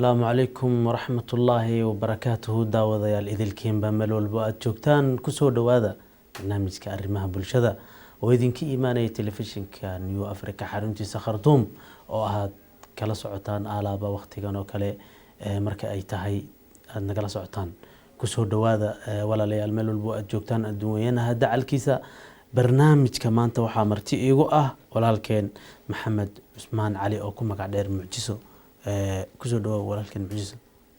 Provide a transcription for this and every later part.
Asalaamu calaykum waraxmatullaahi wabarakaatuhu. Daawadayaal idilkiinba meel walbo aada joogtaan, kusoo dhowaada barnaamijka arrimaha bulshada oo idinka imaanaya telefishinka New Africa, xaruntiisa Khartuum, oo aad kala socotaan aalaaba waqtigan oo kale marka ay tahay aada nagala socotaan. Kusoo dhowaada, walaalayaal, meel walbo aada joogtaan adduunyanaha dacalkiisa. Barnaamijka maanta waxaa marti iigu ah walaalkeen Maxamed Cusmaan Cali oo ku magac dheer Mucjiso. Kusoo dhawaa, walaalkeen Mucjiso.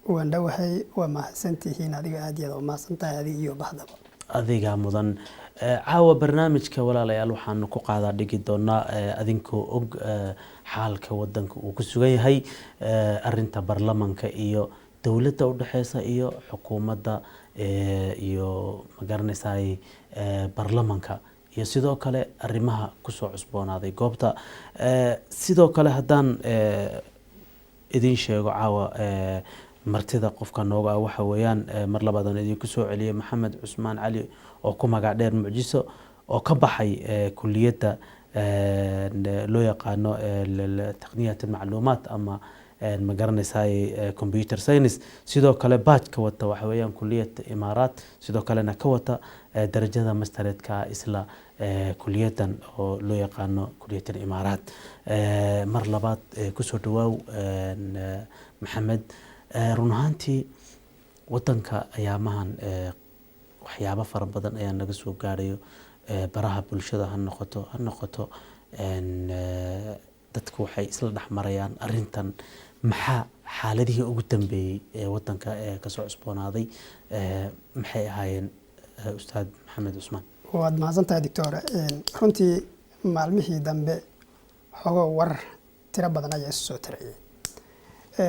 Waan dhowahay, waa mahadsantihiin. Adiga aad iyo aad waa mahadsan tahay, adiga iyo bahdaba. Adigaa mudan. Caawa barnaamijka, walaalayaal, waxaanu ku qaadaa dhigi doonaa, adinkoo og xaalka wadanka uu ku sugan yahay, arinta baarlamanka iyo dowladda udhexeysa iyo xukuumadda iyo magaranaysaay baarlamanka, iyo sidoo kale arrimaha kusoo cusboonaaday goobta. Sidoo kale haddaan idin sheego, caawa martida qofka nooga ah waxa weeyaan, mar labaadaan idinku soo celiyay, Maxamed Cusmaan Cali oo ku magac dheer Mucjiso, oo ka baxay kuliyadda loo yaqaano taqniyat macluumaat ama ma garanaysaay computer science. Sidoo kale baajka wata waxa weeyaan kuliyadda Imaaraat, sidoo kalena ka wata darajada masteredka isla kuliyadan oo loo yaqaano kuliyadda Imaaraat. Mar labaad kusoo dhawaaw, Maxamed. Run ahaantii wadanka ayaamahan waxyaabo fara badan ayaa naga soo gaarayo, baraha bulshada ha noqoto, dadku waxay isla dhex marayaan arrintan. Maxaa xaaladihii ugu dambeeyey ee wadanka ee kasoo cusboonaaday maxay ahaayeen, Ustaad Maxamed Cusmaan? Waad mahadsan tahay, doctor. Runtii maalmihii dambe xogo warar tiro badan ayaa isu soo tarciyey.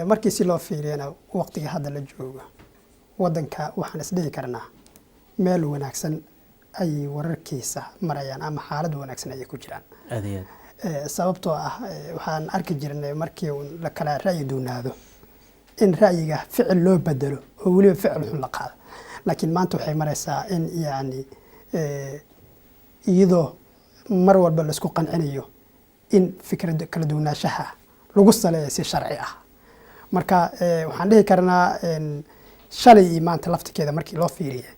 Markii si loo fiiriyana, waqtiga hadda la joogo wadanka waxaan isdhihi karnaa meel wanaagsan ayay wararkiisa marayaan ama xaalad wanaagsan ayay ku jiraan. Aad iyo aad. Sababtoo ah waxaan arki jirnay markii uun la kala ra'yi duunaado in ra'yiga ficil loo bedelo oo weliba ficil xun la qaado, laakiin maanta waxay maraysaa in yacni iyadoo mar walba laisku qancinayo in fikrad kala duwanaanshaha lagu saleeyo si sharci ah. Marka waxaan dhihi karnaa shalay iyo maanta laftikeeda markii loo fiiriya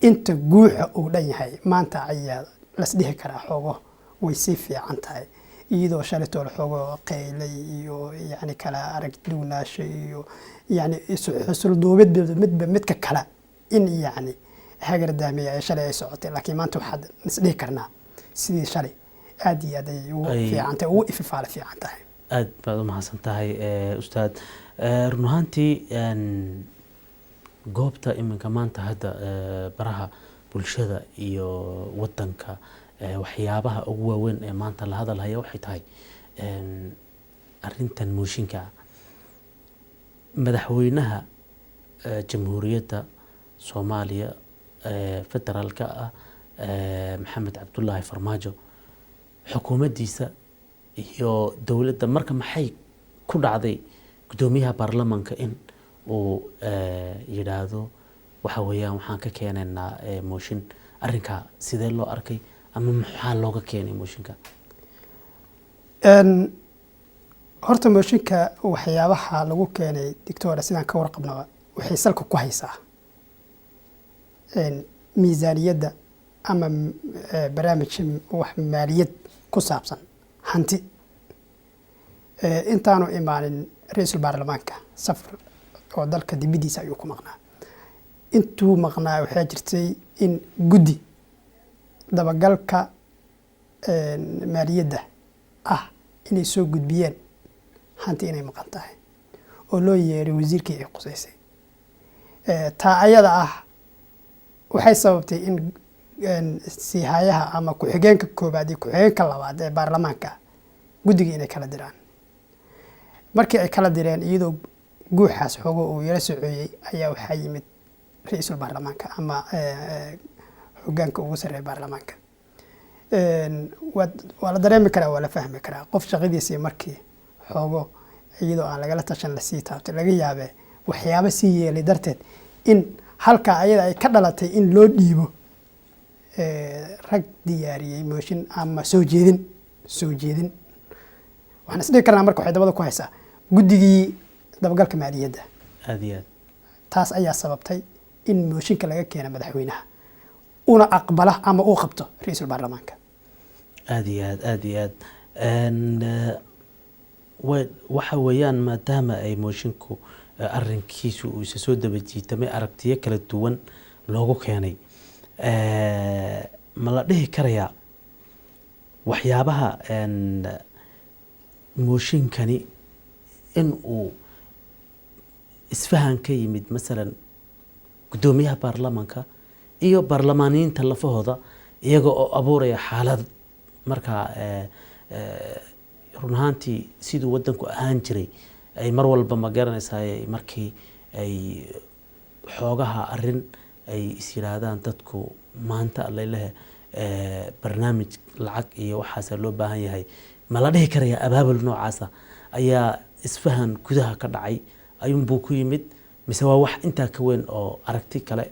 inta guuxa uu dhan yahay, maanta ayaa lasdhihi karaa xoogo way sii fiican tahay, iyadoo shalaytoole xoogo qaylay iyo yani kala arag duwanaasho iyo yani xusul duubid midba midka kale in yacni hagardaamiya ay shalay ay socotay, laakiin maanta waxaad isdhihi karnaa sidii shalay aad iyo aad ay ugu fiican tahay, ugu ififaale fiican tahay. Aad baad u mahadsan tahay, ustaad. Run ahaantii goobta iminka maanta hadda baraha bulshada iyo wadanka waxyaabaha ugu waaweyn ee maanta la hadalhaya waxay tahay arrintan mooshinka madaxweynaha Jamhuuriyadda Soomaaliya federaalka ah, Maxamed Cabdulaahi Farmaajo, xukuumaddiisa iyo dowladda. Marka maxay ku dhacday guddoomiyaha baarlamanka in uu yidhaahdo waxa weeyaan waxaan ka keenaynaa mooshin? Arrinkaa sidee loo arkay ama maxaa looga keenay mooshinka? Horta mooshinka waxyaabaha lagu keenay, doctora, sidaan ka warqabnaba waxay salka ku haysaa miisaaniyadda ama barnaamij wax maaliyad ku saabsan hanti. Intaanu imaanin ra-iisul baarlamaanka safar oo dalka dibadiisa ayuu ku maqnaa. Intuu maqnaa waxaa jirtay in guddi dabagalka maaliyadda ah inay soo gudbiyeen hanti inay maqan tahay oo loo yeeray wasiirkii ay qusaysay. Taa ayada ah waxay sababtay in siihayaha ama ku-xigeenka koobaad iyo ku-xigeenka labaad ee baarlamaanka guddiga inay kala diraan. Markii ay kala direen, iyadoo guuxaas xoogo uu yala socoyey, ayaa waxaa yimid ra-iisul baarlamaanka ama hogaanka ugu sarreeya baarlamaanka. Waa la dareemi karaa, waa la fahmi karaa qof shaqadiisii markii xoogo iyadoo aan lagala tashan lasii taabtay, laga yaabee waxyaabo sii yeelay darteed in halkaa ayada ay ka dhalatay in loo dhiibo rag diyaariyey mooshin ama soo jeedin. Waxaan isdhihi karnaa marka waxay dabada ku haysaa guddigii Dabagalka maaliyadda. Aada iyo aad. Taas ayaa sababtay in mooshinka laga keena madaxweynaha una aqbala ama uu qabto ra-iisul baarlamaanka. Aada iyo aad, aada iyo aad. Waxa weeyaan, maadaama ay moshinku arrinkiisu uu isa soo daba jiitamay, aragtiyo kala duwan loogu keenay, ma la dhihi karayaa waxyaabaha mooshinkani in uu isfahan ka yimid, masalan guddoomiyaha baarlamaanka iyo baarlamaaniyiinta lafahooda, iyaga oo abuuraya xaalad markaa run ahaantii siduu wadanku ahaan jiray ay mar walba, ma garanaysaa, markii ay xoogaha arrin ay is yidhaahdaan dadku maanta allailehe barnaamij lacag iyo waxaasa loo baahan yahay, ma la dhihi karayaa abaabul noocaasa ayaa isfahan gudaha ka dhacay ayuunbuu ku yimid, mise waa wax intaa ka weyn oo aragti kale?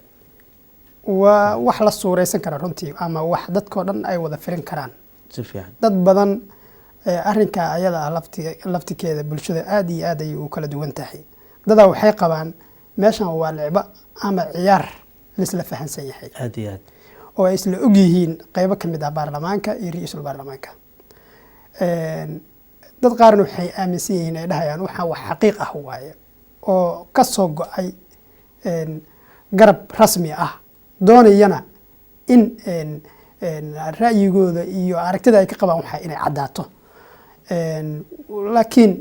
Waa wax la suuraysan kara runtii, ama wax dadkoo dhan ay wada firin karaan. Si fiican. Dad badan arrinka ayada ah laftikeeda bulshada aada iyo aad ayay u kala duwan tahay. Dadaa waxay qabaan meeshan waa licba ama ciyaar laisla fahansan yahay Aada iyo aad. oo ay isla og yihiin qeybo ka mid ah baarlamaanka iyo ra-iisul baarlamaanka. Dad qaarna waxay aaminsan yihiin, ay dhahayaan, waxaan wax xaqiiq ah waaye oo ka soo go-ay garab rasmi ah, doonayana in ra'yigooda iyo aragtida ay ka qabaan waxa inay caddaato. Laakiin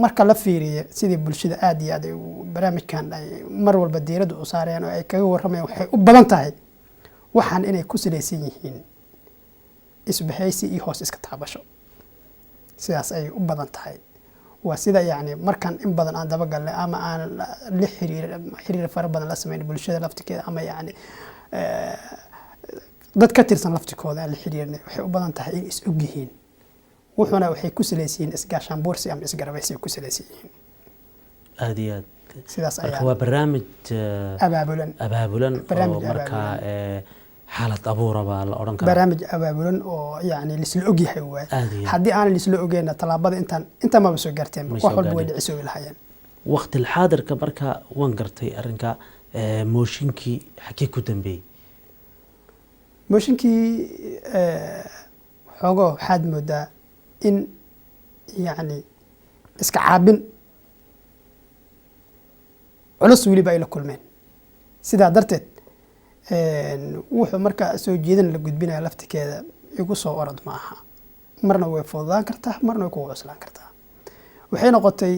marka la fiiriyo sidii bulshada aada iyo aad ay barnaamijkan ay mar walba diiradda u saareen oo ay kaga warramayaan, waxay u badan tahay waxaan inay ku salaysan yihiin isbahaysi iyo hoos iska taabasho. Sidaas ayay u badan tahay. Waa sida yacni markaan in badan aan dabagalnay ama aan la xiriir xiriir fara badan la sameyn bulshada laftirkeeda, ama yacni dad ka tirsan laftikooda aan la xiriirnay, waxay u badan tahay in is og yihiin, wuxuuna waxay ku salaysan yihiin isgaashaanbuursi ama isgarabaysi ay ku salaysan yihiin. Aada iyo aad. Sidaas marka ayaa waa barnaamij abaabulan. Abaabulan oo Barnaamij markaa abaabulan. Xaalad abuura baa la odhan karaa. Barnaamij abaabulan oo yacni laisla og yahay waay. Aada iyo aad. Haddii aanan laisla ogeyna, tallaabada intaan intaan maba soo gaarteen, May wax soo walba way gaadhin. dhicisoobi lahaayeen. Waqti xaadirka marka waan gartay arrinka, mooshinkii xagee ku dambeeyey? Mooshinkii xoogo waxaad moodaa in yacni iska caabin culus weliba ay la kulmeen. Sidaa darteed wuxuu marka soo jeedin la gudbinaya laftikeeda igu soo orod ma aha. Marna way fududaan kartaa, marna way kugu cuslaan kartaa. Waxay noqotay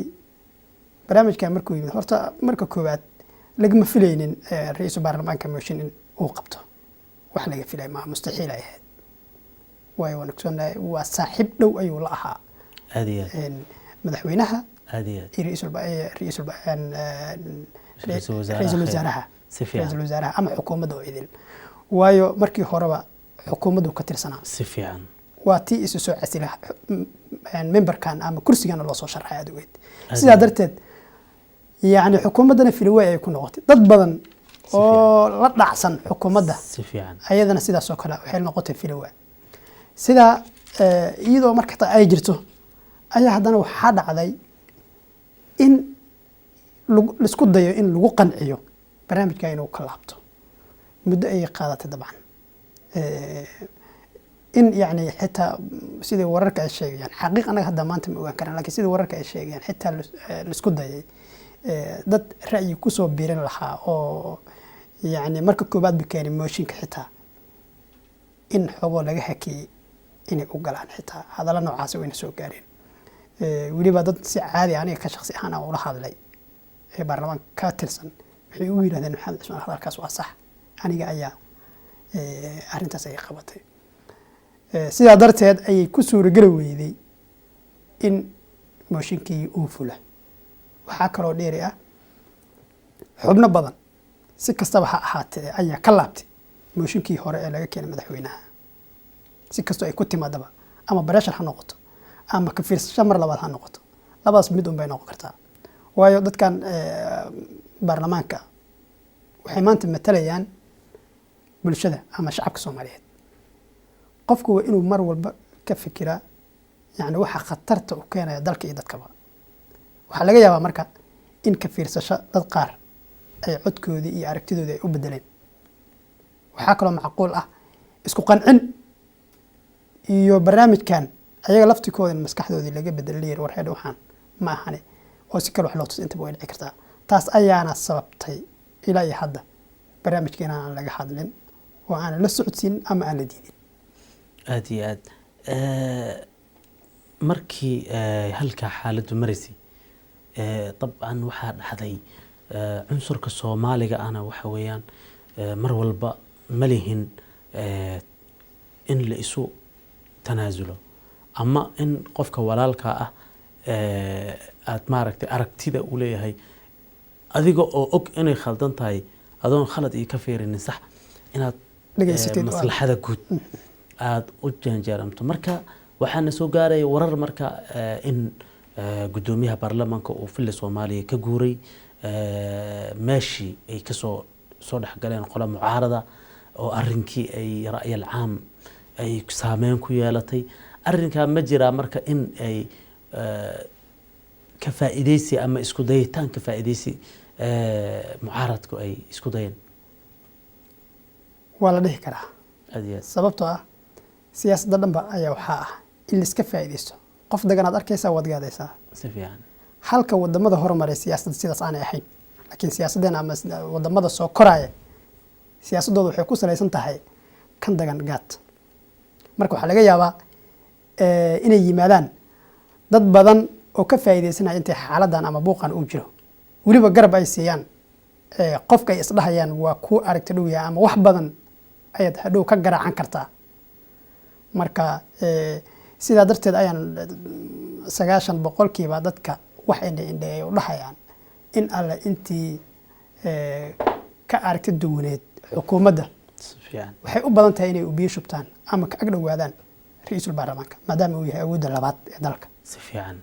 barnaamijkan markuu yimid, horta marka koowaad lagama filaynin ra-iisul baarlamaanka mooshin in uu qabto. Wax laga filay maaha, mustaxiil ay ahayd, waayo waan ogsoonnahay, waa saaxiib dhow ayuu la ahaa Aada iyo aad. Madaxweynaha Aada iyo aad. iyo ra-iisul Ra'iisul wasaaraha. Ra'iisul wasaaraha. Si fiican. Ra'iisul wasaaraha ama xukuumadda oo idil, waayo markii horeba xukuumaddu ka tirsanaa. Si fiican. Waa tii isu soo casila memberkan ama kursigana loo soo sharxay, aad ogeed. Aad Sidaa iyo aad. darteed yacni xukuumaddana filiway ay ku noqotay dad badan Si oo la dhacsan xukuumadda. Si fiican. Ayadana sidaas oo kale waxay noqotay filiwa. Sidaa iyadoo marka taa ay jirto ayaa haddana waxaa dhacday in laisku dayo in lagu qanciyo barnaamijka inuu ka laabto. Muddo ayay qaadatay dabcan. In yacni xitaa sidii wararka ay sheegayaan, xaqiiq anaga hadda maanta ma ogaan karaan, laakiin sidii wararka ay sheegayaan, xitaa laisku dayay dad ra'yi kusoo biirin lahaa oo yacni marka koowaad ba keenay mooshinka, xitaa in xogoo laga hakiyey inay u galaan. Xitaa hadalla noocaasi wayna soo gaareen. Weliba dad si caadi aniga ka shaqsi ahaan aan ula hadlay ee baarlamaanka ka tirsan waxay ugu yidhahdeen, "Maxamed Cusmaan, hadalkaas waa sax, aniga ayaa arrintaas ay qabatay." Sidaa darteed ayay ku suurageli weyday in mooshinkii uu fula. Waxaa kaloo dheeri ah, xubno badan si kastaba ha ahaatee ayaa ka laabtay mooshinkii hore ee laga keenay madaxweynaha. Si kastoo ay ku timaadaba, ama pressure ha noqoto ama ka fiirsasho mar labaad ha noqoto, labadaas mid un bay noqon kartaa, waayo dadkan baarlamaanka waxay maanta matalayaan bulshada ama shacabka Soomaaliyeed. Qofku waa inuu mar walba ka fikiraa yani waxa khatarta u keenaya dalka iyo dadkaba. Waxaa laga yaabaa marka in ka fiirsasho dad qaar ay codkoodii iyo aragtidoodii ay u bedeleen. Waxaa kaloo macquul ah isku qancin iyo barnaamijkan ayaga laftikooda in maskaxdoodii laga bedelay, war heedh, waxaan ma ahane, oo si kale wax loo tus. Intaba way dhici kartaa. Taas ayaana sababtay ilaa iyo hadda barnaamijka inaan laga hadlin oo aanan la socodsiinin ama aan la diidin. Aada iyo aad. Markii halkaa xaaladdu maraysay, dabcan waxaa dhacday cunsurka Soomaaliga ahna waxa weeyaan mar walba ma lihin in la isu tanaasulo ama in qofka walaalka ah aad maaragtay aragtida uu leeyahay, adiga oo og inay khaldan tahay, adoon khalad iyo ka fiirinin sax, inaad dhegaysatid oo maslaxada guud aada u janjeeramto. Marka waxaana soo gaaraya warar marka in guddoomiyaha baarlamaanka uu Villa Soomaaliya ka guuray, meeshii ay kasoo soo dhexgaleen qola mucaarada oo arrinkii ay ra'yal caam ay saameyn ku yeelatay. Arrinkaa ma jiraa marka in ay ka faa'iideysi ama isku dayitaan ka faa'iideysi mucaaradku ay isku dayeen? Waa la dhihi karaa. Aad iyo aad. Sababtoo ah siyaasadda dhanba ayaa waxaa ah in laiska faa'iideysto. Qof daganaad arkaysaa, waad gaadaysaa. Si fiican. Halka wadamada horumaray siyaasadda sidaas aanay ahayn, laakiin siyaasaddeena ama wadamada soo koraya siyaasaddooda waxay ku salaysan tahay kan dagan gaad. Marka waxaa laga yaabaa inay yimaadaan dad badan oo ka faa'iideysanaya intay xaaladdan ama buuqan uu jiro, weliba garab ay siiyaan qofka ay isdhahayaan waa kuu aragti dhow yahay ama wax badan ayaad hadhow ka garaacan kartaa. Marka sidaa darteed ayaan 90% dadka wax indhe indhe ay u dhahayaan in alle intii ka aragti duwaneed xukuumadda Si fiican. waxay u badan tahay inay u biyo shubtaan ama ka ag dhowaadaan ra-iisul baarlamaanka, maadaama uu yahay awoodda labaad ee dalka. Si fiican.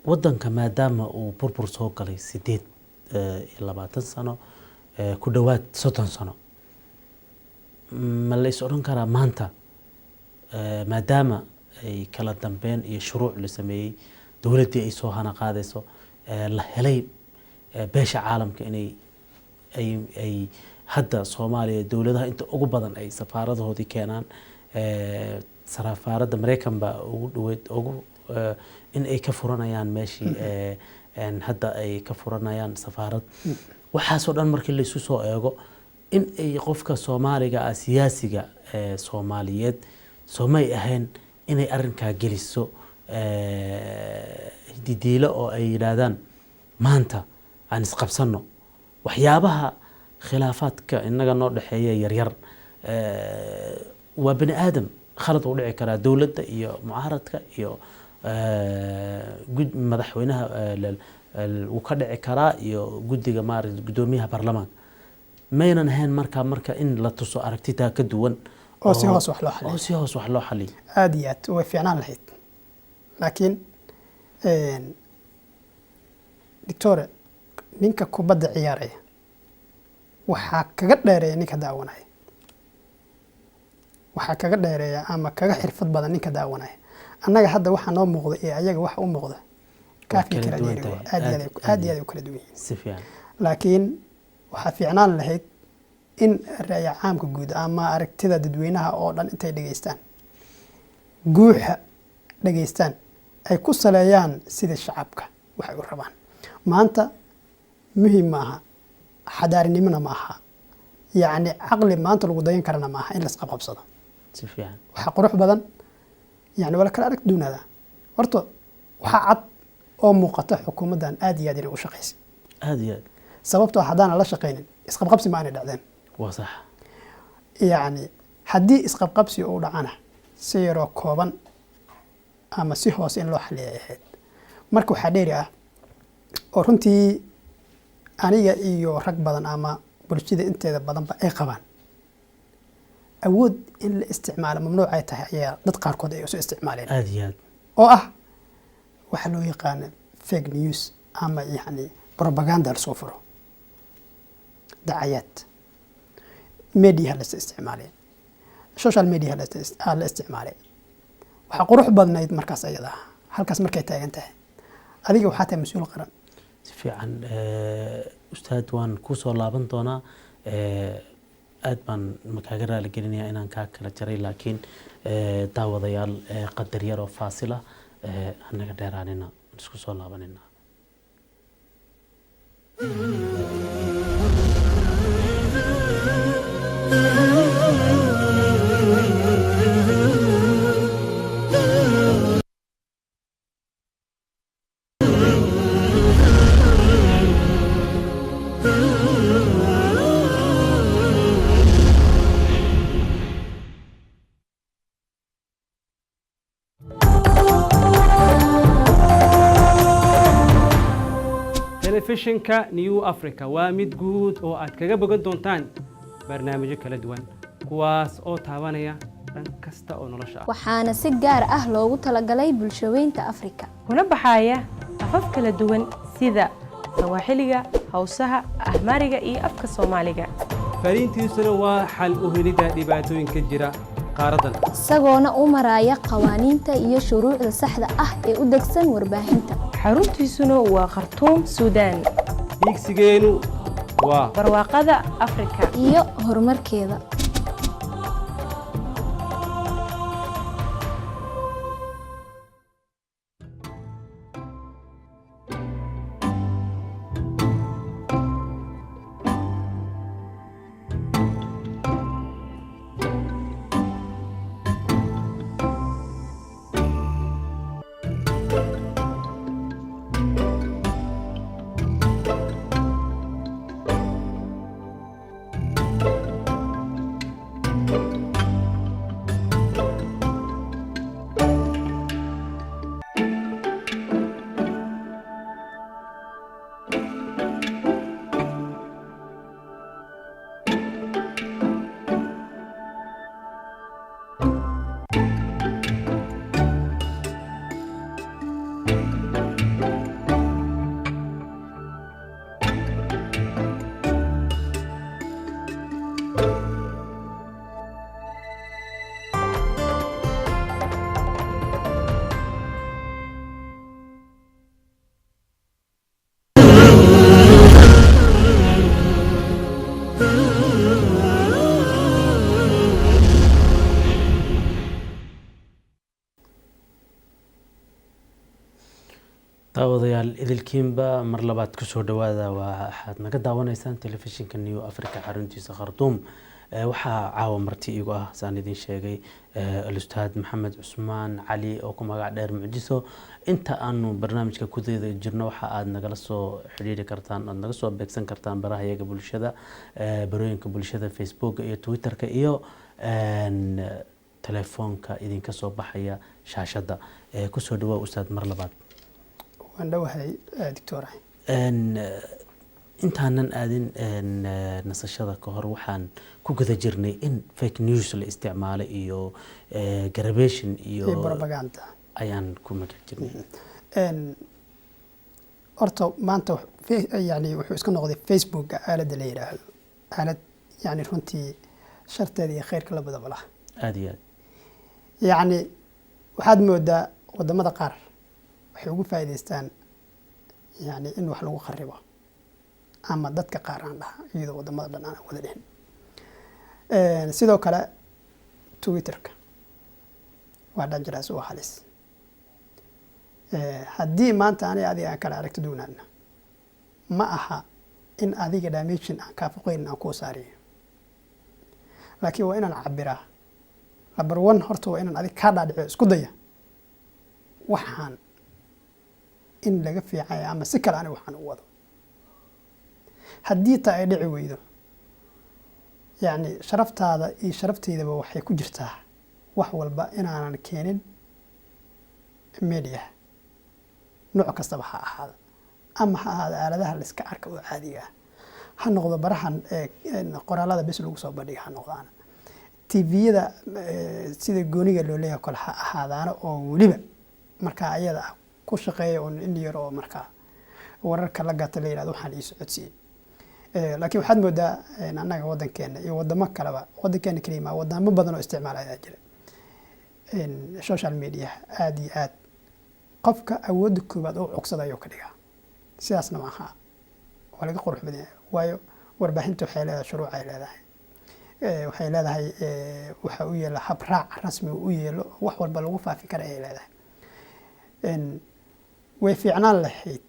Waddanka maadaama uu burbur soo galay 28 sano, ku dhowaad 30 sano, ma la is odhan karaa maanta, maadaama ay kala dambeyn iyo shuruuc la sameeyey, dowladdii ay soo hana qaadayso, la helay beesha caalamka inay ay hadda Soomaaliya dowladaha inta ugu badan ay safaaradahoodii keenaan, safaaradda Mareykan baa ugu dhaweyd ugu in ay ka furanayaan meeshii, hadda ay ka furanayaan safaarad, waxaasoo dhan markii laisu soo eego, in ay qofka Soomaaliga ah, siyaasiga Soomaaliyeed, soomay ahayn inay arrinkaa geliso didiilo oo ay yidhaahdaan maanta aan isqabsanno, waxyaabaha khilaafaadka innaga noo dhexeeya yaryar, waa bani aadam, khalad uu dhici karaa, dowladda iyo mucaaradka iyo madaxweynaha wuu ka dhici karaa iyo guddiga maaragta guddoomiyaha baarlamaanka, maynan ahayn marka in la tuso aragtitaa ka duwan oo si hoos wax loo xaliyo? Oo si hoos wax loo xaliyo. Aada iyo aad way fiicnaan lahayd, laakiin doctore, ninka kubadda ciyaaraya waxaa kaga dheereeya ninka daawanaya, waxaa kaga dheereeya ama kaga xirfad badan ninka daawanaya. Annaga hadda waxaa noo muuqda iyo ayaga waxa u muuqda kaafi kala kala duwan dheeri tahay. Aad iyo aad aad iyo aad ay u kala duwan yihiin. Si fiican. Laakiin waxaa fiicnaan lahayd in ra'yi caamka guud ama aragtida dadweynaha oo dhan intay dhegeystaan, guuxa dhegeystaan, ay ku saleeyaan sida shacabka waxay u rabaan. Maanta muhiim ma aha, xadaarinimona ma aha, yacni caqli maanta lagu dayan karana ma aha in laisqabqabsado. Si fiican. Waxaa qurux badan, yani waa la kala arag duunaada. Horta waxaa cad oo muuqata xukuumaddan aad iyo aad inay u shaqaysay. Aada iyo aad. Sababtoo haddaanan la shaqaynin, isqabqabsi ma aanay dhacdeen. Waa sax. Yacni haddii isqabqabsi uu dhacana, si yaroo kooban ama si hoose in loo xaliyay ahayd. Marka waxaa dheeri ah oo runtii aniga iyo rag badan ama bulshada inteeda badanba ay qabaan, awood in la isticmaalo mamnuuc ay tahay ayaa dad qaarkood ay isu isticmaaleen Aada iyo aad. oo ah waxaa loo yaqaana fake news ama yacni propaganda lasoo furo, dacayaad media la isticmaalay, social media la isticmaalay. Waxaa qurux badnayd markaas ayada ah. Halkaas markay taagan tahay, adiga waxaa tahay mas-uul qaran. Si fiican, ustaad, waan kusoo laaban doonaa. Aad baan makaaga raali gelinayaa inaan kaa kala jaray, laakiin daawadayaal, qadar yar oo faasila hanaga dheeraanina, isku soo laabanina. Telefishinka New Africa waa mid guud oo aad kaga bogan doontaan barnaamijyo kala duwan, kuwaas oo taabanaya dhan kasta oo nolosha ah. Waxaana si gaar ah loogu talagalay bulshaweynta Afrika, kuna baxaya afaf kala duwan sida Sawaaxiliga, Hawsaha, Ahmaariga iyo afka Soomaaliga. Fariintiisuna waa xal u helidda dhibaatooyinka jira qaaraddan, isagoona u maraya qawaaniinta iyo shuruucda saxda ah ee u degsan warbaahinta. Xaruntiisuna waa Khartuum, Suudaan. Hiigsigeenu waa barwaaqada Afrika iyo horumarkeeda. Daawadayaal idilkiinba, mar labaad kusoo dhawaada. Waxaad naga daawanaysaan telefishinka New Africa, xaruntiisa Khartuum. Waxaa caawa marti igu ah, saan idin sheegay, alustaad Maxamed Cusmaan Cali oo ku magac dheer Mucjiso. Inta aanu barnaamijka kudeeda jirno, waxa aad nagala soo xidhiiri kartaan, aad naga soo beegsan kartaan baraha iyaga bulshada, barooyinka bulshada, Facebook iyo Twitterka iyo telefoonka idinka soo baxaya shaashadda. Kusoo dhawaa, ustaad, mar labaad. Waan dhowahay, doctor. Intaanan aadin nasashada ka hor, waxaan ku guda jirnay in fake news la isticmaalay iyo garbation iyo iyo propaganda ayaan ku magac jirnay. Horta maanta yani wuxuu iska noqday Facebooka aaladda la yidhaahdo aalad yani runtii sharteeda iyo khayrka labadaba lah. Aada iyo aad. Yacni waxaad moodaa wadamada qaar waxay ugu faa'iidaystaan yani in wax lagu kharibo, ama dadka qaar aan dhaha, iyadoo wadamada dhan aan wada dhihin. Sidoo kale Twitterka waa dangerous, waa halis. Haddii maanta ani adiga aan kala aragti duwnaana, ma aha in adiga dimension aan kaa foqeyn aan kuu saariyo, laakiin waa inaan cabiraa. Number one, horta waa inaan adiga kaa dhaadhiciyo, isku daya waxaan in laga fiicanya ama si kale aniga waxaan u wado. Haddii taa ay dhici weydo, yacni sharaftaada iyo sharafteydaaba waxay ku jirtaa wax walba inaanan keenin media, nooc kastaba ha ahaada, ama ha ahaada aaladaha la iska arka oo caadiga ah, ha noqdo barahan qoraalada bes lagu soo bandhiga, ha noqdaana TV-yada sida gooniga loo leeyahay kale ha ahaadaana, oo weliba markaa ayada ah ku shaqeeya un in yar oo markaa wararka la gata la yidhahdo waxaan ii socodsiiyey. Laakiin waxaad moodaa annaga waddankeena iyo wadamo kaleba, waddankeena keliya ma, wadamo badan oo isticmaal ayaa jira social media aada iyo aad. Qofka awoodda koowaad oo cugsada ayuu ka dhigaa. Sidaasna ma aha, waa laga qurux badan yahay, waayo warbaahinta waxay leedahay shuruuc ay leedahay. Waxay leedahay waxa u yeelo habraac rasmi u yeelo, wax walba lagu faafi kara ayay leedahay. Way fiicnaan lahayd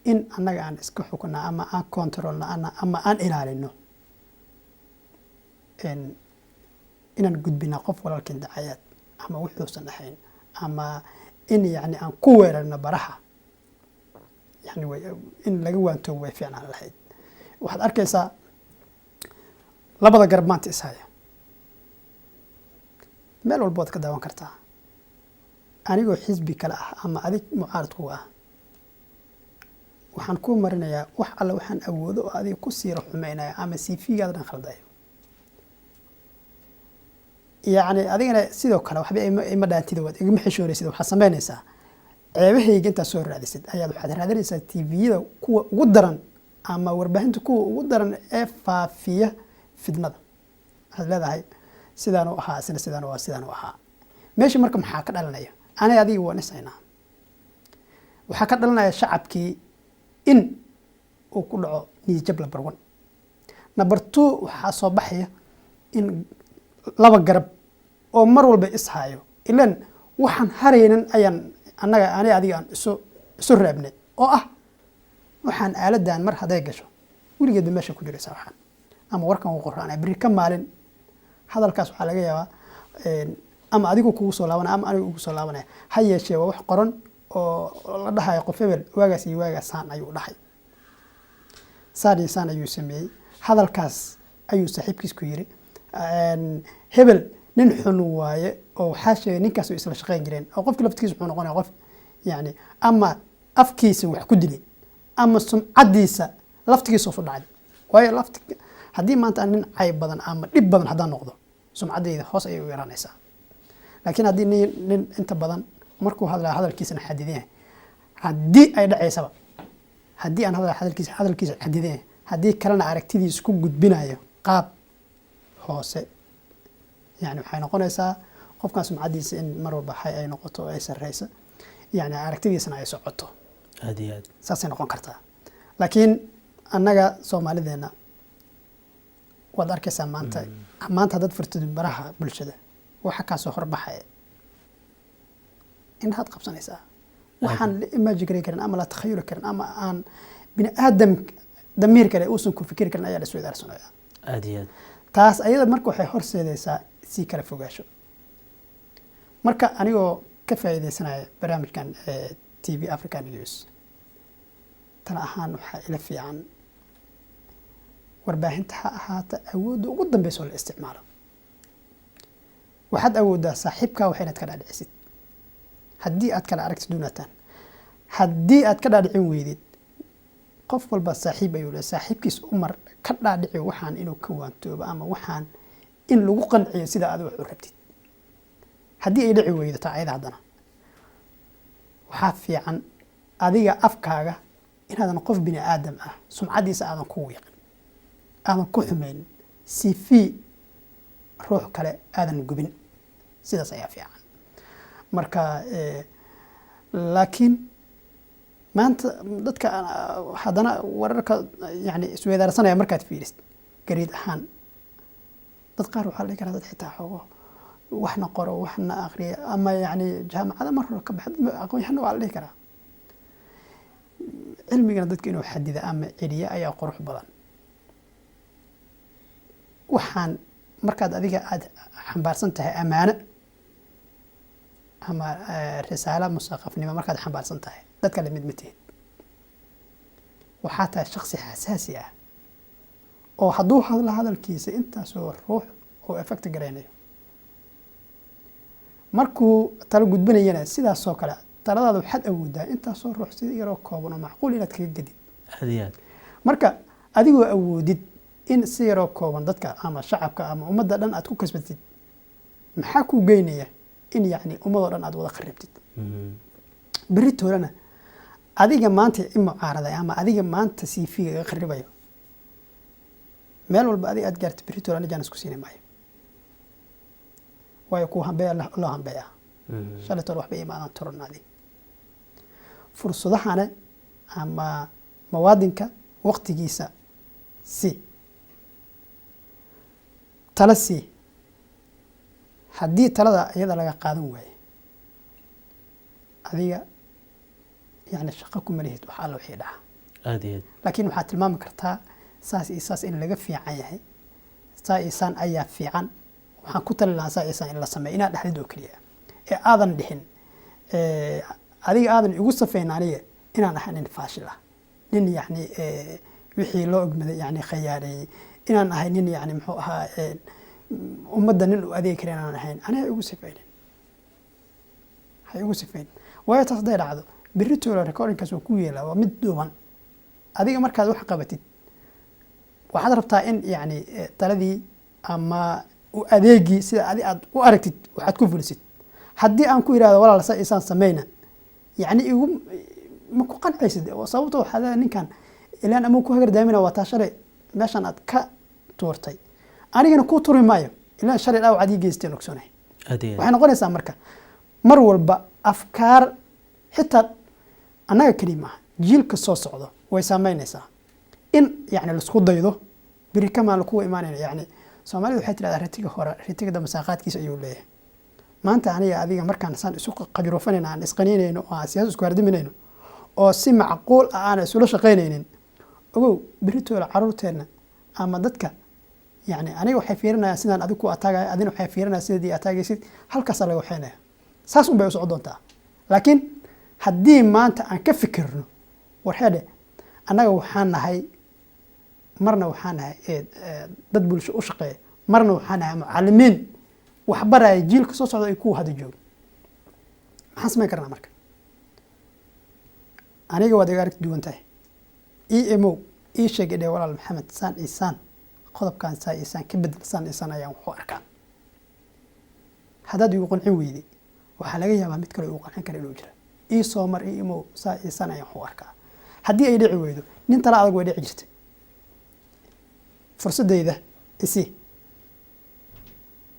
in annaga aan iska xukunna ama aan controlna ama aan ilaalino inaan gudbina qof walaalkeen dacayaad ama wuxuusan ahayn ama in yani aan ku weerarno baraha. Yani in laga waantoobo way fiicnaan lahayd. Waxaad arkaysaa labada garab maanta ishaya, meel walba waad ka daawan kartaa. Anigoo xisbi kale ah ama adig mucaarad kuga ah, waxaan kuu marinayaa wax alla waxaan awoodo oo adiga ku siira xumeynaya ama CV-gaada dhan khaldayo. Yacni adigana sidoo kale waxba ima dhaantida, waad igama xishoonaysid. Waxaad samaynaysaa ceebahayga intaad soo raadisid ayaad waxaad raadinaysaa TV-yada kuwa ugu daran ama warbaahinta kuwa ugu daran ee faafiya fidnada. Waxaad leedahay sidaanu ahaa, isna sidaan waa sidaanu ahaa. Meesha marka maxaa ka dhalanaya? Aniga adiga waan isaynaa. Waxaa ka dhalanaya shacabkii in uu ku dhaco niyadjab, number one. Number two, waxaa soo baxaya in laba garab oo mar walba ishayo, ilan waxaan haraynan ayaan annaga ani adiga aan isu reebnay oo ah waxaan aaladan mar hadday gasho weligeedba meesha ku jiraysa. Waxaan ama warkan uu qoraanaya berri ka maalin hadalkaas waxaa laga yaabaa ama adigu kugu soo laabanaya ama anigu ugu soo laabanaya. Ha yeeshee waa wax qoran oo la dhahayo qof hebel waagaas iyo waagaas saan ayuu dhahay, saan iyo saan ayuu sameeyey, hadalkaas ayuu saaxiibkiis ku yiri, hebel nin xun waaye oo waxaa sheegay ninkaas way isla shaqayn jireen, oo qofki laftigiisa wuxuu noqonaya qof yani ama afkiisa wax ku dilay ama sumcaddiisa laftigiisa hoos u dhacday. Waayo lafti haddii maanta aan nin cayb badan ama dhib badan haddaan noqdo, sumcaddayda hoos ayay u yaraanaysaa. Laakiin haddii nin inta badan markuu hadlaya hadalkiisana xadidan yahay, haddii ay dhacaysaba, haddii aan hadal hadalkiisa xadidan yahay, haddii kalena aragtidiisa ku gudbinayo qaab hoose, yani waxay noqonaysaa qofkan sumcaddiisa in mar walba hay ay noqoto oo ay sarreyso, yani aragtidiisana ay socoto. Aad iyo aad. Saasay noqon kartaa. Laakiin annaga Soomaalideenna waad arkaysaa maanta haddaad furtid baraha bulshada, waxa kaasoo horbaxaya indhahaad qabsanaysaa, waxaan la imagine garan karin ama la takhayuli karin ama aan bini aadam damiir kale uusan ku fikiri karin ayaa la isweydaarsanaya. Aad iyo aad. Taas ayada marka waxay horseedaysaa sii kala fogaasho. Marka anigoo ka faa'iidaysanaya barnaamijkan TV African News, tala ahaan waxaa ila fiican warbaahinta ha ahaata awoodda ugu dambeysa oo la isticmaalo. Waxaad awooddaa saaxiibkaa wax inaad ka dhaadhicisid haddii aad kala aragti duunaataan. Haddii aad ka dhaadhicin weydid, qof walba saaxiib ayuu leeyahay, saaxiibkiis umar ka dhaadhici waxaan inuu ka waantoobo ama waxaan in lagu qanciyo sida aad wax u rabtid. Haddii ay dhici weydo taa ayada, haddana waxaa fiican adiga afkaaga inaadan qof bini aadam ah sumcaddiisa aadan ku wiiqin, aadan ku xumaynin, CV ruux kale aadan gubin. Sidaas ayaa fiican. Marka laakiin maanta dadka haddana wararka yani isweydaarsanaya markaad fiirisid gariid ahaan, dad qaar waxaa la dhihi karaa dad xitaa xoogo waxna qoro, waxna aqriya, ama yani jaamacada mar hore ka baxa, aqoon-yahano waa la dhihi karaa. Cilmigana dadka inuu xadida ama celiya ayaa qurux badan. Waxaan markaad adiga aada xambaarsan tahay amaano ama risaalo musaqafnimo, markaad xambaarsan tahay dadka lamid ma tihid. Waxaa tahay shaksi xasaasi ah oo hadduu hadlo hadalkiisa intaasoo ruux oo effect garaynayo. Markuu talo gudbinayana sidaasoo kale taladaada waxaad awoodaa intaasoo ruux si yaroo kooban oo macquul inaad kaga gedid. Aad iyo aad. Marka adigoo awoodid in si yaroo kooban dadka ama shacabka ama ummadda dhan aad ku kasbatid, maxaa kuu geynaya in yacni ummadoo dhan aad wada kharibtid? Berri toolana adiga maanta i mucaaraday ama adiga maanta CV iga kharibayo, meel walba adiga aad gaartid, berri toole aniga isku siini maayo, waayo kuu hambeeya loo hambeeyaa. Shalay toole waxba imaadan turan adi. Fursadahana ama muwaadinka waqtigiisa si tala sii. Haddii talada iyada laga qaadan waayo, adiga yani shaqo kuma lihid wax alla wixii dhaca. Aada iyo aad. Laakiin waxaad tilmaami kartaa saas iyo saas in laga fiican yahay, saa iyo saan ayaa fiican, waxaan ku tali lahaa saa iyo saan in la sameeyo, inaad dhexdid oo keliya ee aadan dhixin adiga aadan igu safayn aniga inaan ahay nin faashil ah, nin yacni wixii loo ogmaday yani khayaareeyey, inaan ahay nin yani muxuu ahaa ummadda nin u adeegi kara inaan ahayn. Aniga igu sifaynin, ha igu sifayn, waayo taas hadday dhacdo berritoola recordingkaas waa ku yeelaa, waa mid duuban. Adiga markaad wax qabatid waxaad rabtaa in yani taladii ama u adeegii sida adi aad u aragtid waxaad ku fulisid. Haddii aan ku yidhahdo walaal sa isaan sameyna, yani igu ma ku qancaysid oo sababto waxaa leedahay ninkan ilaan ama ku hagardaamina, waa taa shalay meeshan aad ka tuurtay, anigana kuu turi maayo ilaan shalay dhaawac aad ii geysteen ogsoonahay. Aada iyo aad. Waxay noqonaysaa marka mar walba afkaar xitaa annaga keli maaha, jiilka soo socdo way saameynaysaa in yani laisku daydo beri kamaan kuwa imaanayna. Yani Soomaalida waxay tidhahdaa ritiga hore ritiga dambe saaqaadkiisa ayuu leeyahay. Maanta aniga adiga markaan saan isu qabiruufanayno, aan isqaniinayno oo aan siyaasad isku hardiminayno oo si macquul ah aan isula shaqaynaynin, ogow beritoola caruurteenna ama dadka yani aniga waxay fiirinayaan sidaan adigu ku ataagaya, adina waxay fiirinayaan sidaad ataagaysid, halkaasaa laga waxaynaya, saas un bay u socon doontaa. Laakiin haddii maanta aan ka fikirno, war heedhe, annaga waxaan nahay marna waxaan nahay dad bulsho u shaqeeya, marna waxaan nahay mucalimiin wax baraya jiilka soo socda iyo kuwa hadda jooga. Maxaan samayn karnaa marka? Aniga waad iga aragti duwan tahay, emo ii sheeg, idhe walaal Maxamed, saan iyo saan qodobkan saa iyo saan ka bedel, saan iyo saan ayaan wax u arkaa. Haddaad igu qancin weyday, waxaa laga yaabaa mid kale igu qancin kara inuu jira. Ii soo mar, ii imow, saa iyo saan ayaan wax u arkaa. Haddii ay dhici weydo, nin tala adag way dhici jirtay, fursadayda isi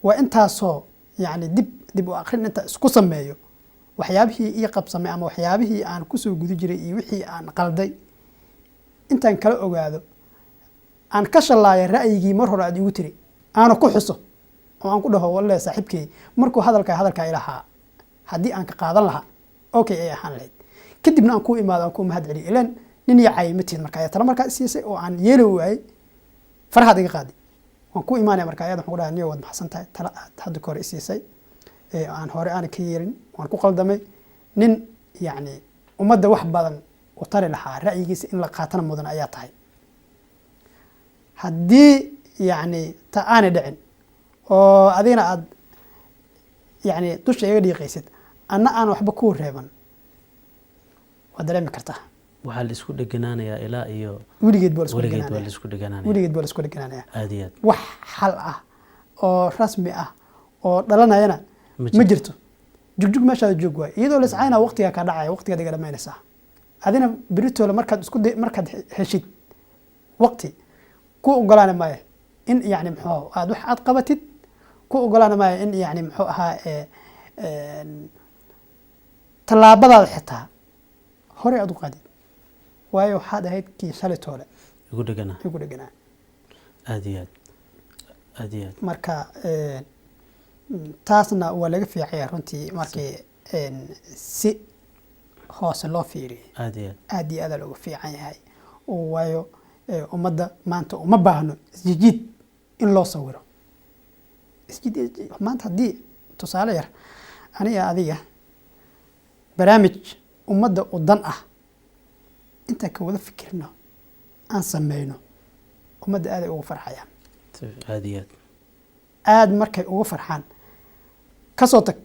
waa intaasoo yacni dib u akrin inta isku sameeyo waxyaabihii ii qabsamay ama waxyaabihii aan kusoo guda jiray iyo wixii aan qalday intaan kala ogaado, aan ka shallaaya ra'yigii mar hore aad igu tiri, aana ku xuso oo aan ku dhaho walle saaxiibkey markuu hadalkaa ilahaa haddii aan ka qaadan lahaa okay ay ahaan lahayd. Kadibna aan kuu imaado, aan kuu mahad celiyo, ilaan nin yacay ma tihid. Marka ayaa tala markaa siisay oo aan yeeli waayey, farahaad iga qaaday, waan ku imaanaya. Marka ayada waxaan ku dhahay, niyo waad maxsan tahay, tala aad hadda ka hore isiisay ee aan hore aanan ka yeelin, waan ku qaldamay. Nin yacni ummadda wax badan u tari lahaa, ra'yigiisa in la qaatana mudan ayaa tahay. Haddii yacni ta aanay dhicin oo adigana aad yacni dusha iga dhiiqaysid, anna aan waxba kuu reeban, waad dareemi kartaa. Waxaa la isku dheganaanayaa ilaa iyo weligeed baa la isku weligeed waa la dheganaanaya. Isku dheganaanaya. Weligeed baa la isku dheganaanaya. Aada iyo aad. Wax xal ah oo rasmi ah oo dhalanayana ma ma jirto. Jugjug meeshaada joog waay, iyadoo la iscaynaa waqtigaa kaa dhacaya, waqtigaad iga dhamaynaysaa. Adina beritoola markaad isku day, markaad heshid waqti ku ogolaani maayo in yani muxuu aad wax aad qabatid, ku ogolaani maayo in yani muxuu ahaa tallaabadaada xitaa horey aad u qaadid, waayo waxaad ahayd kii shalay toole igu dheganaa. Igu dheganaa. Aada iyo aad, aada iyo aad. Marka taasna waa laga fiicaya runtii markii si hoose loo fiiriyo. Aada iyo aad. Aad iyo aada looga fiican yahay oo waayo ummadda maanta uma baahno isjijiid in loo sawiro isjiid. Maanta haddii tusaale yar aniga adiga barnaamij ummadda u dan ah intaan ka wada fikirno aan sameyno, ummadda aaday ugu farxayaan. Aada iyo aad. Aada markay uga farxaan, kasoo tag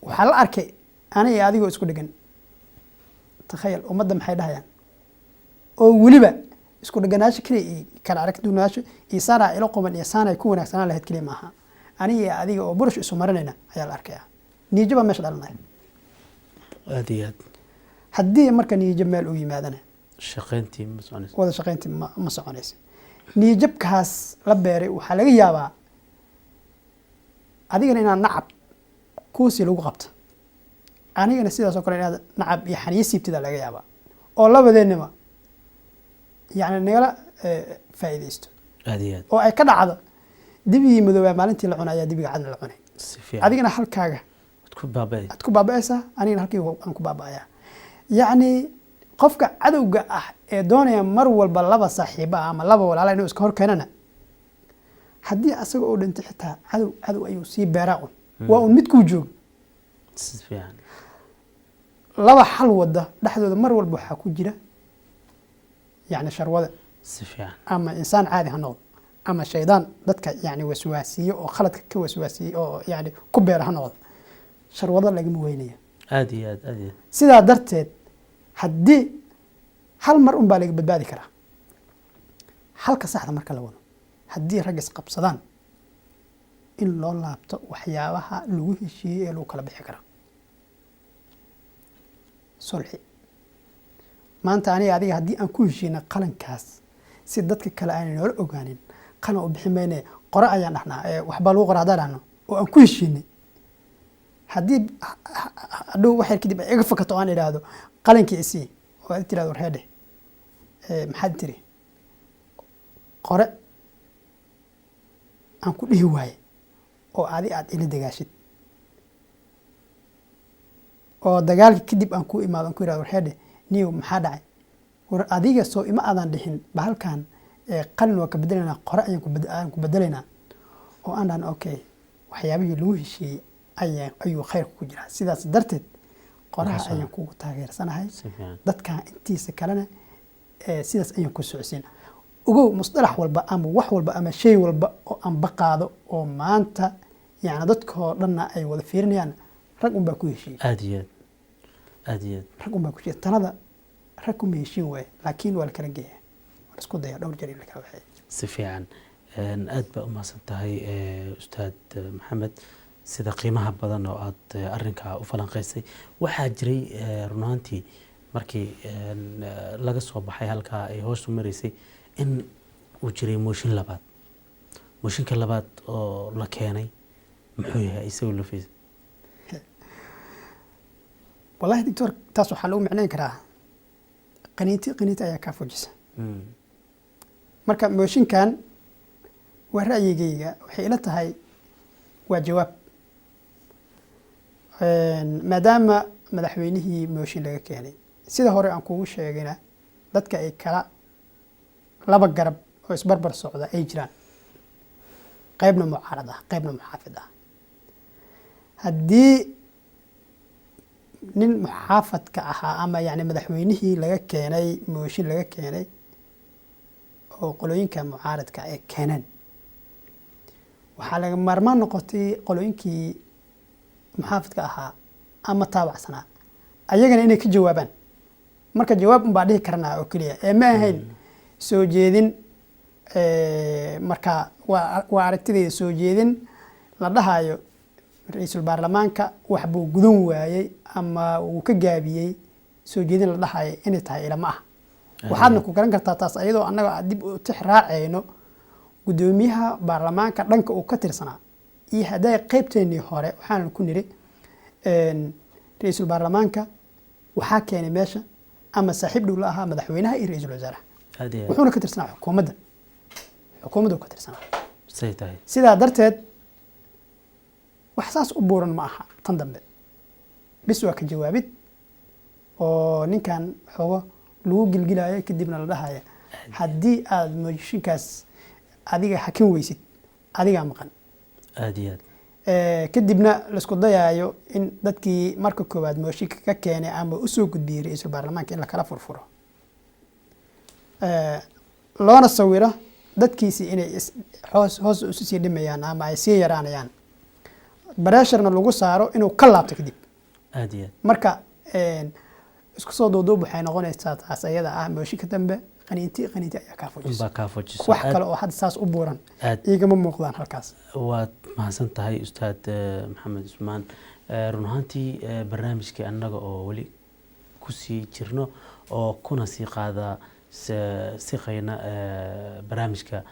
waxaa la arkay aniga adigoo isku dhegan. Takhayal, ummadda maxay dhahayaan? Oo weliba isku dheganaasho keliya iyo kala aragdunaasho iyo saanaa ilo quban iyo saanay ku wanaagsanaan lahayd keliya maaha. Aniga iyo adiga oo burush isu marinayna ayaa la arkayaa, niijo baa meesha dhalanaya. Aada iyo aad. Haddii marka niijo meel u yimaadana shaqayntii ma soconayso. Wada shaqayntii ma soconayso. Niyajabkaas la beeray waxaa laga yaabaa adigana inaan nacab kuusii lagu qabto. Anigana sidaas oo kale inaad nacab iyo xaniyo siibtida laga yaabaa, oo labadeennaba yani nagala faa'iidaysto Aad iyo aad. oo ay ka dhacdo dibigii madoobaa maalintii la cunay ayaa dibiga cadna la cunay. Si fiican. Adigana halkaaga Waad ku baaba'ay. Aad ku baaba'aysaa, anigana halkii aan ku baaba'ayaa. Yacni qofka cadowga ah ee doonaya mar walba laba saaxiiba ah ama laba walaala inuu iska hor keenana, haddii asaga oo dhintay xitaa cadow cadow ayuu sii beeraa un, waa un midkuu joogo. Si fiican. Laba xal wada dhexdooda mar walba waxaa ku jira yacni sharwada Si fiican. ama insaan caadi ha noqdo ama shaydaan dadka yani waswaasiye oo khaladka ka waswaasiyey oo yani ku beera ha noqdo, sharwado lagama weynaya. Aad iyo aad, aad iyo aad. Sidaa darteed haddii hal mar un baa laga badbaadi karaa halka saxda marka la wado, haddii rag isqabsadaan, in loo laabto waxyaabaha lagu heshiiyey ee lagu kala bixi karaa sulxi. Maanta aniga adiga haddii aan ku heshiina qalankaas, si dadka kale aanay noola ogaanin, qalin u bixi mayne, qore ayaan dhahnaa ee waxbaa lagu qora haddaan dhahno oo aan ku heshiinay, haddii hadhow wax yar kadib ay iga fakato oo aan idhaahdo qalinkii isii, oo aad tirahdo reedhe, maxaad tiri? Qore aan ku dhihi waaye oo adi aad ila dagaashid, oo dagaalka kadib aan ku imaado aan ku ihahdo reedhe, niyow, maxaa dhacay? War adiga soo ima aadan dhihin bahalkan qalin waa ka bedelaynaa, qore ayaan ku bedelaynaa, oo aan dhahno okay, waxyaabihii lagu heshiiyey ayuu khayrka ku jiraa, sidaas darteed qoraha Markaas ayaan kugu taageersanahay. Si fiican. Dadkan intiisa kalena sidaas ayaan ku socodsiin. Ogow, musطalax walba ama wax walba ama shay walba oo aan baqaado oo maanta yani dadkoo dhanna ay wada fiirinayaan, rag unbaa ku heshiiyey. Aad iyo aad, aad iyo aad. Rag unbaa ku heshiiyey. Talada rag kuma heshiin waaye, laakiin waa la kala geeya, waa la isku daya dhowr jeer in la kala waxeeyo. Si fiican. Aad baa u mahadsan tahay, Ustaad Maxamed, sida qiimaha badan oo aad arrinkaa u falanqeysay. Waxaa jiray, run ahaantii, markii laga soo baxay halkaa ay hoostu maraysay, in uu jiray mooshin labaad. Mooshinka labaad oo la keenay muxuu yahay isagoo lafiisa? Wallahi doctor, taas waxaa lagu micnayn karaa qaniinti qaniinti ayaa kaa fujisa. Marka mooshinkan waa ra'yigayga, waxay ila tahay waa jawaab, maadaama madaxweynihii mooshin laga keenay, sida hore aan kugu sheegayna dadka ay kala laba garab oo isbarbar socda ay jiraan, qaybna mucaarad ah, qaybna muxaafid ah. Haddii nin muxaafadka ahaa ama yani madaxweynihii laga keenay mooshin laga keenay oo qolooyinka mucaaradka ay keeneen, waxaa laga maarmaan noqotay qolooyinkii muxaafidka ahaa ama taabacsanaa ayagana inay ka jawaabaan. Marka jawaab unbaa dhihi karnaa oo keliya ee ma ahayn soo jeedin. Marka waa aragtidayda, soo jeedin la dhahayo ra-iisul baarlamaanka wax buu gudan waayey ama uu ka gaabiyey, soo jeedin la dhahayo inay tahay ilama ah. Waxaadna ku garan kartaa taas ayadoo annaga aan dib u tix raacayno guddoomiyaha baarlamaanka dhanka uu ka tirsanaa iyo hadday qeybteennii hore waxaanu ku niri ra-iisul baarlamaanka waxaa keenay meesha ama saaxiib dhow la ahaa madaxweynaha iyo ra-iisul wasaaraha. Aad iyo aad. Wuxuuna ka tirsanaa xukuumadda, xukuumaddu ka tirsanaa. Say tahay. Sidaa darteed wax saas u buuran ma aha tan dambe, bis waa ka jawaabid oo ninkan xoogo lagu gilgilayo, kadibna la dhahaya haddii aad mooshinkaas adiga hakin weysid adigaa maqan. Aad iyo aad. Kadibna laisku dayaayo in dadkii marka koowaad mooshinka ka keenay ama usoo gudbiyey ra-iisul baarlamaanka in lakala furfuro, loona sawiro dadkiisii inay hoos hoos isu sii dhimayaan ama ay sii yaraanayaan, pressure-na lagu saaro inuu ka laabto kadib. Aad iyo aad. Marka isku soo duuduub waxay noqonaysaa taas ayada ah, mooshinka dambe qaniinti qaniinti ayaa kaa fujisa. Unbaa kaa fujiso. Wax kale oo hadda saas u buuran Aad igama muuqdaan halkaas. Waad mahadsan tahay, Ustaad Maxamed Cusmaan. Run ahaantii, barnaamijkii annaga oo weli kusii jirno oo kuna sii qaada siqayna barnaamijka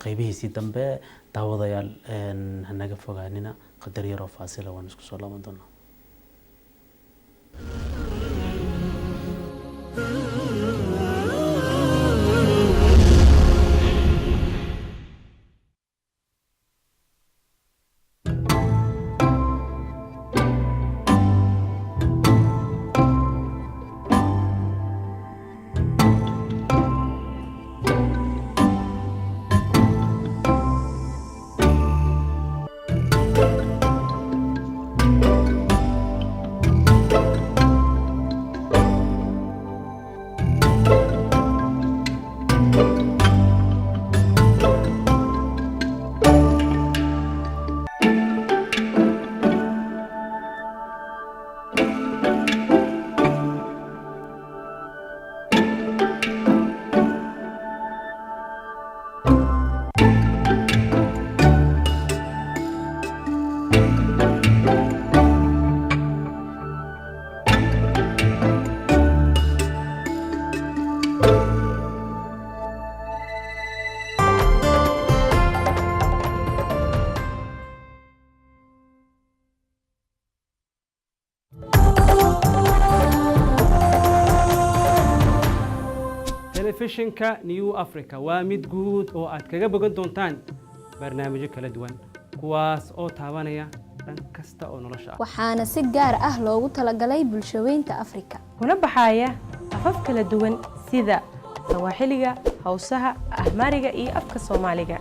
qeybihiisii dambe, daawadayaal, hanaga fogaanina, qadar yaroo faasila waan isku soo laaban doonaa. Telefishinka New Africa waa mid guud oo aad kaga bogan doontaan barnaamijyo kala duwan, kuwaas oo taabanaya dhan kasta oo nolosha ah. Waxaana si gaar ah loogu talagalay bulshaweynta Afrika. Kuna baxaya afaf kala duwan sida Sawaaxiliga, Hawsaha, Ahmaariga iyo afka Soomaaliga.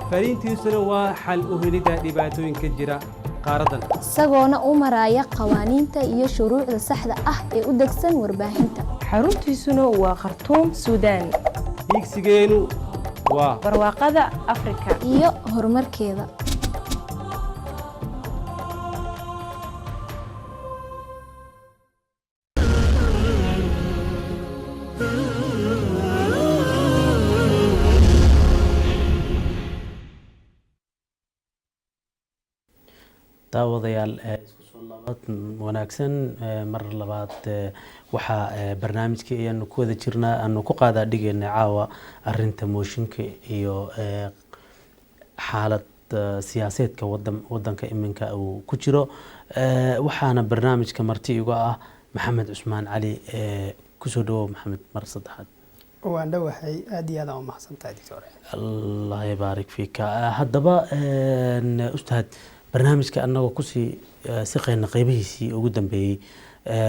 Fariintiisuna waa xal u helidda dhibaatooyinka jira qaaraddan. Isagoona u maraya qawaaniinta iyo shuruucda saxda ah ee u degsan warbaahinta. Xaruntiisuna waa Khartuum, Suudaan. Hiigsigeenu waa barwaaqada Afrika iyo horumarkeeda. Daawadayaal, isku soo laabad wanaagsan. Mar labaad waxaa barnaamijkii ayaanu ku wada jirnaa, aanu ku qaadaa dhigayna caawa arinta mooshinka iyo xaalad siyaaseedka wadanka iminka uu ku jiro. Waxaana barnaamijka marti iga ah Maxamed Cusmaan Cali. Kusoo dhawow, Maxamed, mar saddexaad. Waan dhowahay, aad iyo aad aan u mahadsan tahay, doctor. Allah yabaarik fiika. Haddaba ustaad, barnaamijka anagoo kusii siqayna qeybihiisii ugu dambeeyey,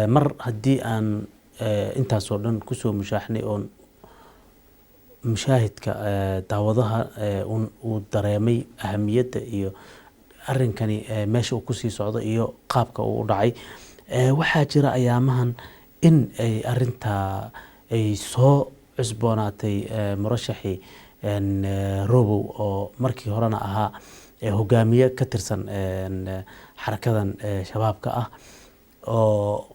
mar haddii aan intaasoo dhan kusoo mushaaxnay oon mushaahidka daawadaha uu dareemay ahamiyadda iyo arrinkani meesha uu kusii socdo iyo qaabka uu u dhacay, waxaa jira ayaamahan in ay arintaa ay soo cusboonaatay murashaxii Robow oo markii horena ahaa hogaamiye ka tirsan xarakadan Shabaabka ah, oo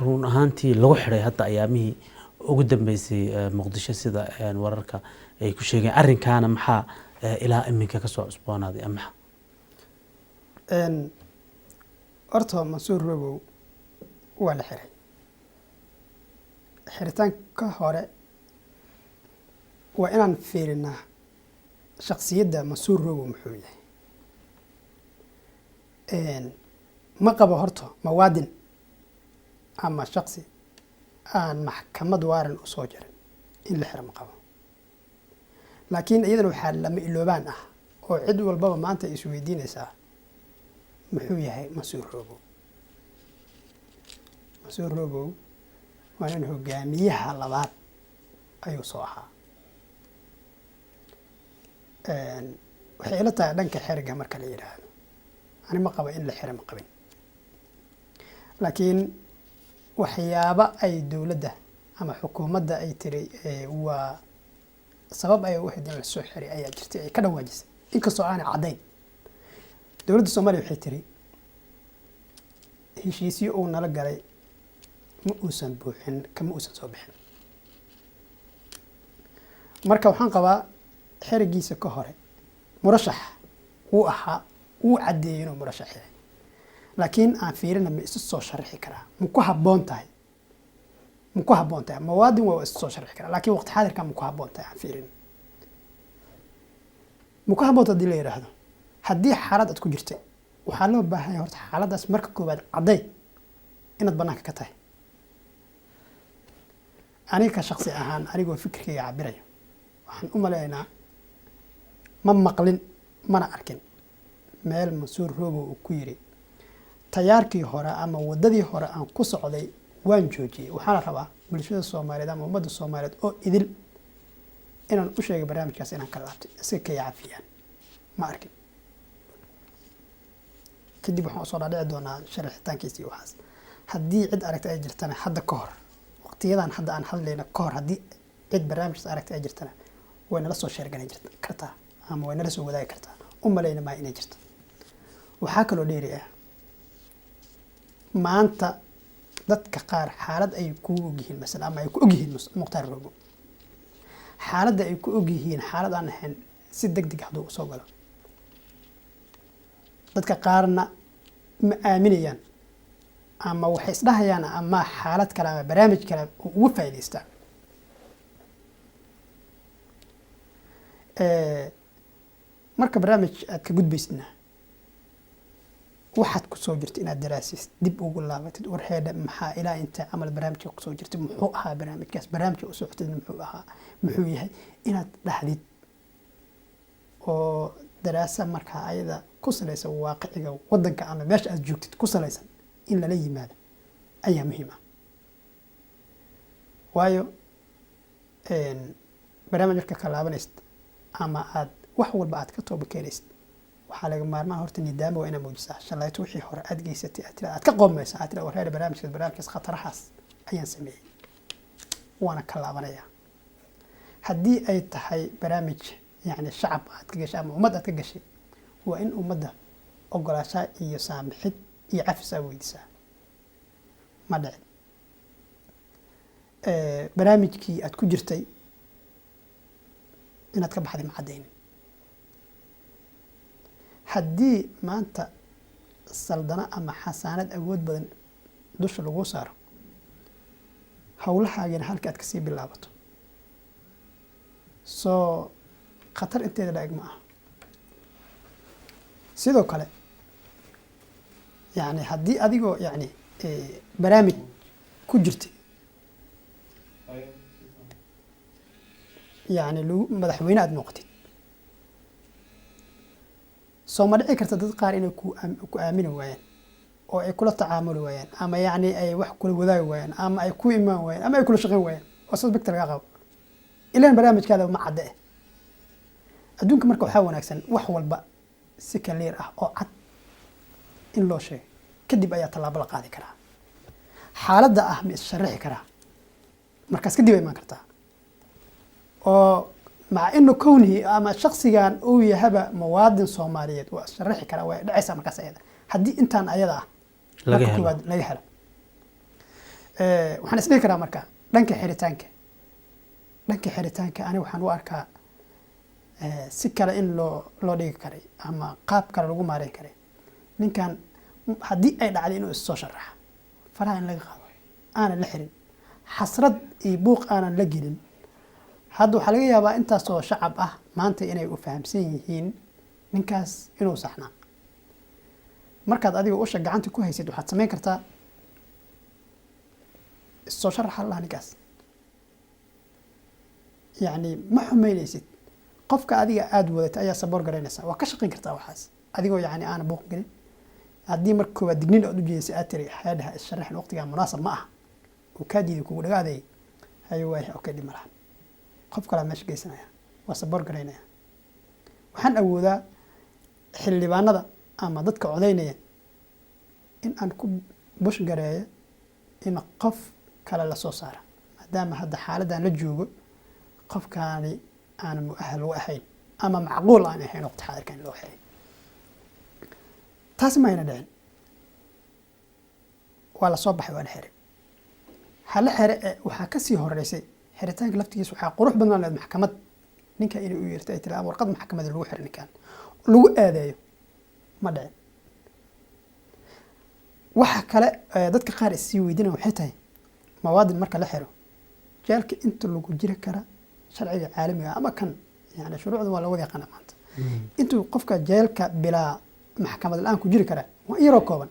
run ahaantii lagu xidhay hadda ayaamihii ugu dambeysay Muqdisho, sida wararka ay ku sheegeen. Arrinkaana maxaa ilaa iminka kasoo cusboonaaday amaxa? Horta Mansuur Robow waa la xiray. Xiritaanka hore waa inaan fiirinaa shaksiyadda Mansuur Robow muxuu yahay. Ma qabo horta mawaadin ama shaksi aan maxkamad waaran usoo jarin in la xiro, ma qabo. Laakiin iyadana waxaa lama iloobaan ah oo cid walbaba maanta ay isweydiinaysaa, muxuu yahay Mansuur Robow? Mansuur Robow waa nin hogaamiyaha labaad ayuu soo ahaa. Waxay ila tahay dhanka xeriga marka la yidhaahdo, ani ma qabo in la xiro, ma qabin. Laakiin waxyaaba ay dowladda ama xukuumadda ay tiri waa sabab ay u ahayd in lasoo xiray ayaa jirtay, ay ka dhawaajisay, inkastoo aanay caddayn. Dowladda Soomaaliya waxay tiri heshiisyo uu nala galay ma uusan buuxin, kama uusan soo bixin. Marka waxaan qabaa xerigiisa ka hore murashax wuu ahaa, wuu caddeeyey inuu murashax yahay. Laakiin aan fiirina, ma isu soo sharixi karaa? Ma ku habboon tahay? Ma ku habboon tahay? Muwaadin waa isu soo sharixi karaa, laakiin waqti xaadirka ma ku habboon tahay? Aan fiirin, ma ku habboon tahay. Haddii la yidhaahdo, haddii xaalad aad ku jirtay, waxaa loo baahan yahay horta xaaladdaas marka koowaad cadday inaad bannaanka ka tahay. Aniga ka shaksi ahaan, anigoo fikirkayga cabirayo, waxaan u maleynaynaa ma maqlin mana arkin meel Mansuur Robow uu ku yiri tayaarkii hore ama waddadii hore aan ku socday waan joojiyey. Waxaana rabaa bulshada Soomaaliyeed ama ummadda Soomaaliyeed oo idil inaan u sheegay barnaamijkaas inaan ka laabtay, iska kaya cafiyaan. Ma arkin. Kadib waxaan usoo dhaadhici doonaa sharaxitaankiisa iyo waxaas. Haddii cid aragta ay jirtana, hadda ka hor, waqtiyadan hadda aan hadlayna ka hor, haddii Cid barnaamijkaas aragtay ay jirtana way nala soo share-garan kartaa ama way nala soo wadaagi kartaa. U malayna maa inay jirto. Waxaa kaloo dheeri ah, maanta dadka qaar xaalad ay kugu ogyihiin masala ama ay ku ogyihiin Mukhtaar Rogo, xaaladda ay ku ogyihiin xaalad aan ahayn si deg deg hadduu usoo galo, dadka qaarna ma aaminayaan ama waxay isdhahayaan ama xaalad kale ama barnaamij kale uu ugu faa'iidaystaa. Marka barnaamij aad ka gudbaysidna, waxaad kusoo jirta inaad daraasis dib ugu laabatid, warheedha, maxaa ilaa inta camal barnaamijka kusoo jirtay, muxuu ahaa barnaamijkaas, barnaamijka u socotidna muxuu ahaa, muxuu yahay, inaad dhahdid oo daraasa markaa ayada ku salaysan waaqiciga wadanka ama meesha aad joogtid ku salaysan in lala yimaado ayaa muhiim ah. Waayo barnaamij marka ka laabanaysid ama aad wax walba aad ka tooba keenaysid, waxaa laga maarmaan horta nidaama waa inaad muujisaa shalayto wixii hore aad geysatay, aad tira aad ka qoobmaysa, aad tira: "Wareer, barnaamijkaas khatarahaas ayaan sameeyey, waana ka laabanayaa." Haddii ay tahay barnaamij yacni shacab aad ka gashay ama ummad aad ka gashay, waa in ummadda ogolaashaa iyo saamixid iyo cafis aa weydiisaa. Ma dhicin. Barnaamijkii aad ku jirtay inaad ka baxday ma caddaynin. Haddii maanta saldano ama xasaanad awood badan dusha laguu saaro, howlahaagina halka aad kasii bilaabato, soo khatar inteeda la-eg ma aha. Sidoo kale yani haddii adigoo yani barnaamij ku jirtay yani lagu madaxweyne aada noqotid, soo ma dhici karta dad qaar inay ku aamini waayaan oo ay kula tacaamuli waayaan ama yacni ay wax kula wadaagi waayaan ama ay ku imaan waayaan ama ay kula shaqeyn waayaan oo suspect laga qabo, ilaan barnaamijkaada ma cadde eh. Adduunka marka waxaa wanaagsan wax walba si clear ah oo cad in loo sheego, kadib ayaa tallaabo la qaadi karaa. Xaaladda ah ma is-sharaxi karaa, markaas kadib ay imaan kartaa, oo maca inu kownihi ama shaksigan uu yahaba muwaadin Soomaaliyeed, waa is-sharaxi karaa, way dhacaysaa markaas ayada haddii intaan ayada ah laga marka helo. Koowaad laga helo. Waxaan isdhihi karaa marka dhanka xiritaanka aniga waxaan u arkaa si kale in loo dhigi karay ama qaab kale lagu maareyn karay. Ninkan haddii ay dhacday inuu is soo sharaxa, faraha in laga qaado, aanan la xirin, xasrad iyo buuq aanan la gelin. Hadda waxaa laga yaabaa intaasoo shacab ah maanta inay u fahamsan yihiin ninkaas inuu saxnaa. Markaad adiga usha gacanta ku haysid, waxaad samayn kartaa issoo sharaxa laha ninkaas, yacni ma xumeynaysid qofka adiga aada wadatay ayaa support garaynaysaa. Waa ka shaqayn kartaa waxaas adigoo yacni aana buuq gelin. Haddii marka koowaad dignin aad u jeedisay, aad tiri: "Xeedhaha is-sharaxin, waqtigaa munaasab ma aha," uu kaa diiday, kugu dhagaaday, hayo, waaya, okay, dhib ma lahan, qof kalaa meesha geysanaya, waa support garaynaya. Waxaan awoodaa xildhibaanada ama dadka codaynaya in aan ku push gareeyo in qof kale lasoo saara, maadaama hadda xaaladdan la joogo qofkaani aan mu'ahal u ahayn ama macquul aan ahayn waqti xaadirkan in loo xiray. Taasi ma ayna dhicin. Waa lasoo baxay, waa la xiray. Hala xire ee waxaa kasii horeysay xiritaanka laftigiisa. Waxaa qurux badnaan leed maxkamad ninka inay u yeertay, ay tiri ama warqad maxkamada lagu xiray ninkan lagu aadeeyo. Ma dhicin. Waxa kale dadka qaar issii weydiinaya waxay tahay: mawaadin marka la xiro, jeelka inta lagu jiri kara sharciga caalamiga ama kan yani shuruucda waa la wada yaqaana maanta, intuu qofka jeelka bilaa maxkamad la-aan ku jiri karaa waa in yaroo kooban.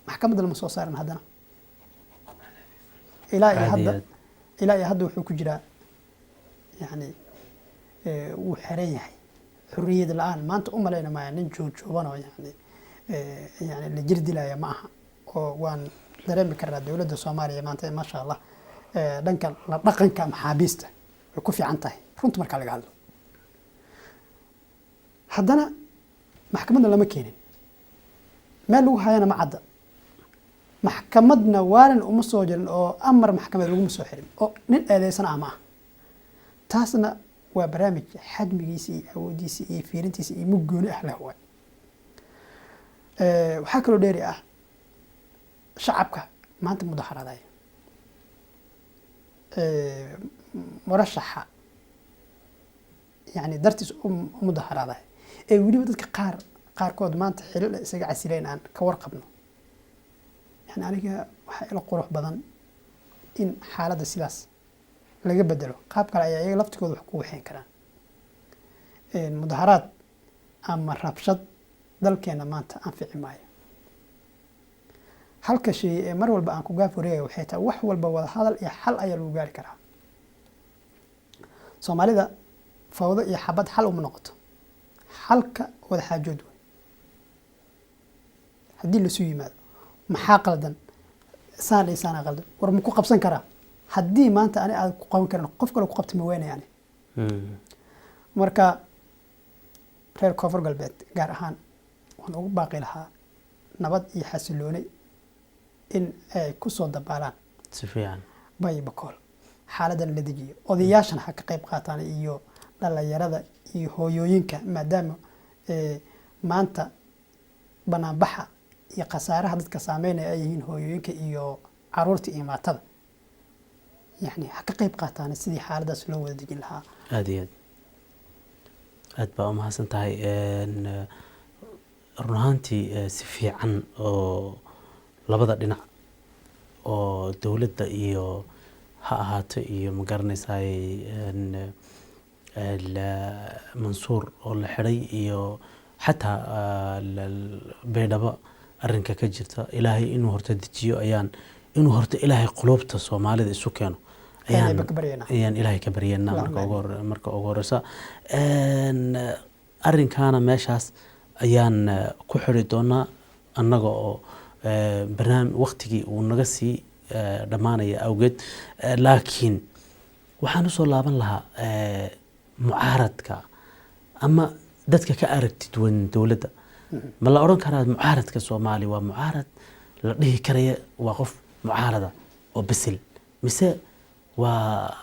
Maxkamadda lama soo saarin haddana ilaa iyo Aad iyo hadda. aad. Ilaa iyo hadda wuxuu ku jiraa yani wuu xiran yahay xurriyad la-aan. Maanta u malayna maya nin joojooban oo yani yani la jir dilaya ma aha, oo waan dareemi karnaa dowladda Soomaaliya maanta, maasha Allah, dhanka la dhaqanka maxaabiista way ku fiican tahay runta markaa laga hadlo. Haddana maxkamadna lama keenin, meel lagu hayana ma cadda. Maxkamadna waalan uma soo jirin oo amar maxkamadeed laguma soo xirin oo nin eedeysan ah ma ah. Taasna waa barnaamij xajmigiisa iyo awoodiisa iyo fiirintiisa iyo mug gooni ah leh waay. Waxaa kaloo dheeri ah shacabka maanta mudaharaadaya, murashaxa yani dartiis u mudaharaadaya, ee weliba dadka qaarkood maanta xilal isaga casileen aan ka warqabno. Yani aniga waxaa ila qurux badan in xaaladda sidaas laga bedelo, qaab kale ayaa iyaga laftigooda wax ku waxeyn karaan. Mudaharaad ama rabshad dalkeena maanta anfici maayo. Halka shay ee mar walba aan ku gaaf wareegaya waxay tahay, wax walba wada hadal iyo xal ayaa lagu gaari karaa. Soomaalida fawdo iyo xabad xal uma noqoto, xalka wada xaajood wey. Haddii lasu yimaado, maxaa qaldan? Saan iyo saanaa qaldan, war ma ku qabsan karaa? Haddii maanta ani aad ku qaban karin, qof kale ku qabta ma weynaya ani. Marka reer Koonfur Galbeed gaar ahaan waxaan ugu baaqi lahaa nabad iyo xasilooni in ay ku soo dabaalaan Si fiican. Bay Bakool xaaladan la dejiyo, odayaashan ha ka qayb qaataan iyo dhalinyarada iyo hooyooyinka, maadaama maanta banaanbaxa iyo khasaaraha dadka saameynaya ay yihiin hooyooyinka iyo caruurta iyo maatada. Yani ha ka qayb qaataan sidii xaaladaas loo wada dejin lahaa. Aada iyo aad aad baa umahadsan tahay. Run ahaantii si fiican oo labada dhinac oo dowladda iyo ha ahaato iyo ma garanaysaay Mansuur oo la xidhay iyo xataa Baydhabo arrinka ka jirta, Ilaahay inuu horta dejiyo ayaan, inuu horta Ilaahay quluubta Soomaalida isu keeno ayaan ka baryaynaa. Ayaan Ilaahay ka baryaynaa marka Allahumma. Marka ugu horeysa arrinkaana meeshaas ayaan ku xiri doonaa, annaga oo barnaamij waqtigii uu naga sii dhammaanaya awgeed. Laakiin waxaan usoo laaban lahaa mucaaradka ama dadka ka aragti duwan dowladda. Ma la odhan karaa mucaaradka Soomaaliya waa mucaarad la dhihi karaya, waa qof mucaarada oo bisil, mise waa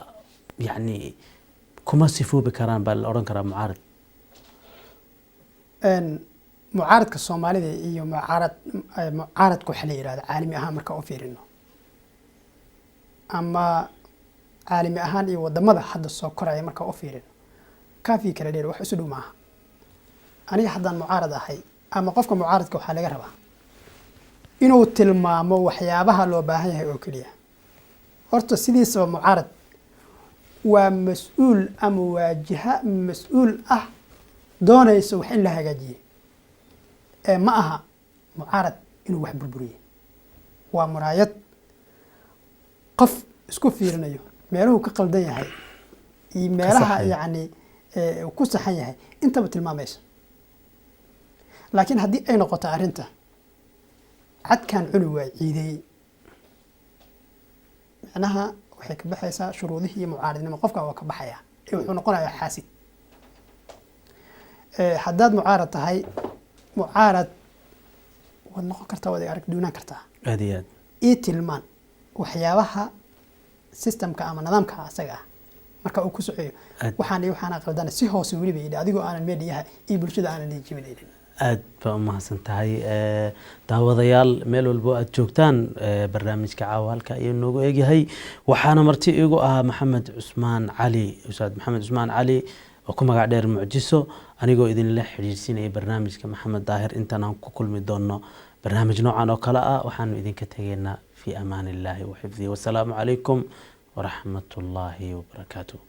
yacni kuma sifoobi karaan baa la odhan karaa mucaarad? Mucaaradka Soomaalida iyo mucaaradka waxa la yidhahda caalami ahaan marka u fiirino, ama caalami ahaan iyo wadamada hadda soo koraya marka u fiirino, kaafi kala dheer, wax isu dhow maaha. Aniga haddaan mucaarad ahay ama qofka mucaaradka, waxaa laga rabaa inuu tilmaamo waxyaabaha loo baahan yahay oo keliya. Horta sidiisaba mucaarad waa mas-uul ama waa jiha mas-uul ah doonaysa wax in la hagaajiye, ee ma aha mucaarad inuu wax burburiye. Waa muraayad qof isku fiirinayo meeluhu ka qaldan yahay iyo meelaha saxaya. Yacni uu ku saxan yahay intaba tilmaamaysa. Laakiin haddii ay noqoto arrinta cadkaan cuni waa ciideeyey, macnaha waxay ka baxaysaa shuruudihii iyo mucaaradnimo, qofka waa ka baxaya ee wuxuu noqonayaa xaasid. Haddaad mucaarad tahay, mucaarad waad noqon kartaa, waad arag duunaan kartaa. Aada iyo aad. Ii tilmaan waxyaabaha systemka ama nidaamka asaga ah marka uu ku socoyo waxaan iyo waxaana qaldana, si hoose weliba yidhi, adigoo aanan meediyaha iyo bulshada aanan jibinaynin. Aad baa umahadsan tahay. Daawadayaal meel walbo aad joogtaan, barnaamijka caawa halka ayuu noogu eegyahay. Waxaana marti iigu ahaa Maxamed Cusmaan Cali, Ustaad Maxamed Cusmaan Cali oo ku magac dheer Mucjiso, anigoo idinla xidhiidhsiinaya barnaamijka Maxamed Daahir. Intaan aan ku kulmi doono barnaamij noocan oo kale ah, waxaanu idinka tegaynaa fi amaan illaahi wa xifdihi. Wasalaamu calaykum waraxmat ullaahi wabarakaatuh.